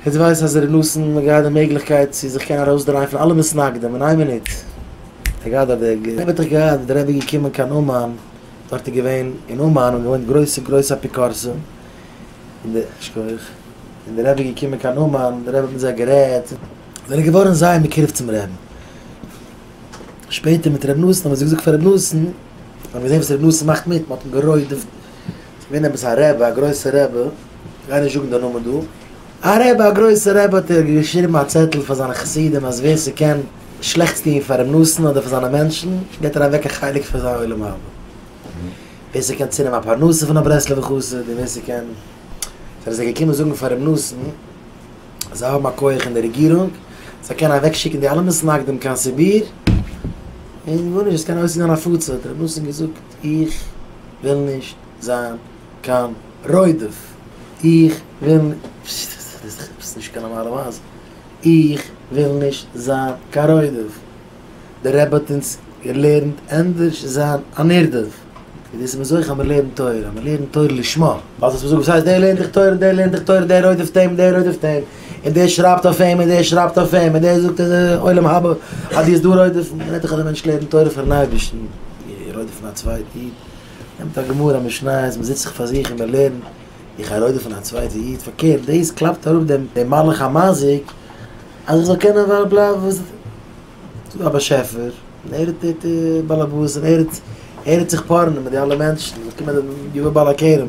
יעצט ווייס אז ר' נתן האט געהאט די מעגליכקייט צו זיך קענען ארויסדרייען פון אלע מתנגדים אין איין מינוט. ער געהאט דארט די רבי האט דאך געהאט די רבי איז געקומען קיין אומאן דארט איז געווען אין אומאן האבן געוואוינט גרויסע גרויסע אפיקורסים און די שכוח און די רבי איז געקומען קיין אומאן די רבי האט מיט זיי גערעדט זענען געווארן זייער מקורב צום רבין שפעטער מיט ר' נתן האבן זיי געזאגט פאר ר' נתן האבן געזען וואס ר' נתן מאכט מיט מען האט אים גערודפ'ט ס'איז געווען עפעס א רבי א גרויסע רבי כ'גיי נישט זאגן די נאמען דא. א רבי א גרויסע רבי האט ער געשריבן א צעטל פאר זיינע חסידים אז ווער ס'קען שלעכטס טוהן פאר ר' נתן אדער פאר זיינע מענטשן געט ער אוועק א חלק פון זיין עולם הבא. ווער ס'קען צונעמען א פרנסה פון א ברסלב'ע חסיד און ווער ס'קען. זענען זיי געקומען זאגן פאר ר' נתן אז זיי האבן א כח אין די רעגירונג זיי קענען אוועק שיקן די אלע מתנגדים קיין סיביר און גארנישט עס קען עוסק זיין הפצה האט ר' נתן געזאגט איך וויל נישט זיין קיין רודף איך וויל נישט, דאס איז נישט קיין נארמאלע מעשה, איך וויל נישט זיין קיין רודף, דער רבי האט אונז געלערנט ענדערש זיין א נרדף, און דאס איז מען זוכה אז מען לערנט תורה, אז מען לערנט תורה לשמה, ווייל זאלסט מיר זאגן וואס הייסט דער לערנט דאך תורה און דער לערנט דאך תורה, דער רודפ'ט אים און דער רודפ'ט אים, און דער שרייבט אויף אים און דער שרייבט אויף אים, און דער זאגט אז עולם הבא אז דו וועסט דא רודפ'ן, מען רעדט דאך אז דער מענטש לערנט תורה פאר'ן אייבערשטן, רודפ'ן א צווייטן איד, נעמט א גמרא א משניות, מען זיצט זיך פאר זיך און מען לערנט. איך גיי רודפ'ן א צווייטע איד, פארקערט דאס קלאפט אראפ דעם דעם מלאך המזיק אז איך זאל קענען ווייל בלייבן וואס ס'דא א באשעפער און ער האט די באלעבאס און ער האט ער האט זיך פארענען מיט די אלע מענטשן זאל קומען דער יבא בעל הכרם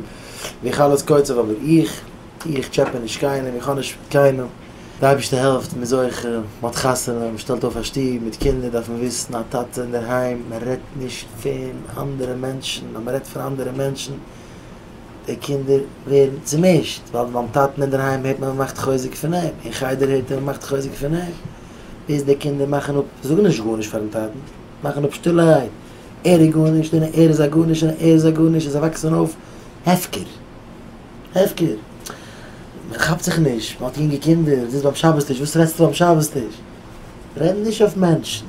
ויכלה את קוציו אבער איך איך טשעפע נישט קיינעם איך האב נישט מיט קיינעם די אייבערשטער העלפט מ'איז זוכה מ'האט חתונה מ'שטעלט אויף א שטוב מיט קינדער דארף מען וויסן א טאטע אינדערהיים מ'רעדט נישט פון אנדערע מענטשן אז מ'רעדט פון אנדערע מענטשן די קינדער ווערן צומישט, ווייל ביים טאטן אינדערהיים הערט מען מ'מאכט חוזק פון אים, אין חדר הערט ער מ'מאכט חוזק פון אים, ביז די קינדער מאכן אפ, זאגן נישט גארנישט פארן טאטן, מאכן אפ שטילערהייט, ער איז גארנישט און ער איז א גארנישט און ער איז א גארנישט און זיי וואקסן אויף הפקר. הפקר. מ'כאפט זיך נישט, מ'האט יונגע קינדער, זיצט ביים שבת טיש, וואס רעדסטו ביים שבת טיש? רעד נישט אויף מענטשן.